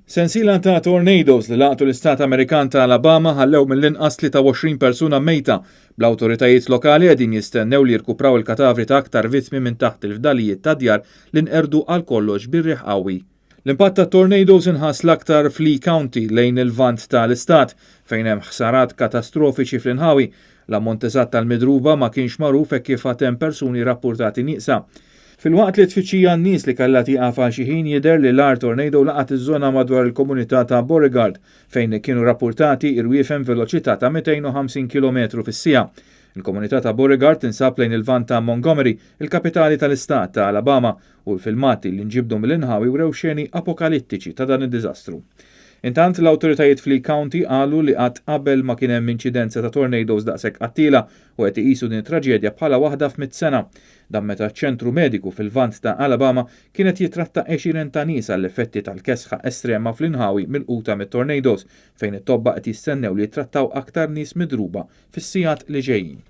Sensiela ta' tornadoes li laqtu l-istat Amerikan ta' Alabama ħallew mill-inqas 23 persuna mejta, bl-awtoritajiet lokali qegħdin jistennew li jirkupraw il-katavri ta' aktar vittmi minn taħt il-fdalijiet ta' djar li nqerdu għal kollox bir-riħ qawwi. L-impatt tat-tornadoes inħass l-aktar f'Lee County lejn il-Lvant ta' l-istat, fejn hemm ħsarat katastrofiċi fl-inħawi. L-ammont eżatt tal-midruba ma kienx magħruf hekk kif għad hemm persuni rappurtati nieqsa. Filwaqt li t-tfittxija għan-nies li kellha tieqaf għal xi ħin jidher li l-agħar tornado laqat iż-żona madwar il-komunità ta' Beauregard fejn kienu rappurtati irwiefen veloċità ta' 250 kilometru fis-siegħa. Il-komunità ta' Beauregard tinsab lejn il-Lvant ta' Montgomery, il-kapitali tal-istat ta' Alabama, u l-filmati li nġibdu mill-inħawi wrew xeni apokalittiċi ta' dan id-diżastru. Intant, l-awtoritajiet f'Lee County qalu li qatt qabel ma kien hemm inċidenza ta' tornadoes daqshekk qattiela u qed iqisu din it-traġedja bħala waħda f'mitt sena. Dan meta ċentru mediku fil-Lvant ta' Alabama kien qed jittratta għexieren ta' nies għall-effetti tal-kesħa estrema fl-inħawi milquta mit-tornadoes, fejn it-tobba qed jistennew li jittrattaw aktar nies midruba fis-sigħat li ġejjin.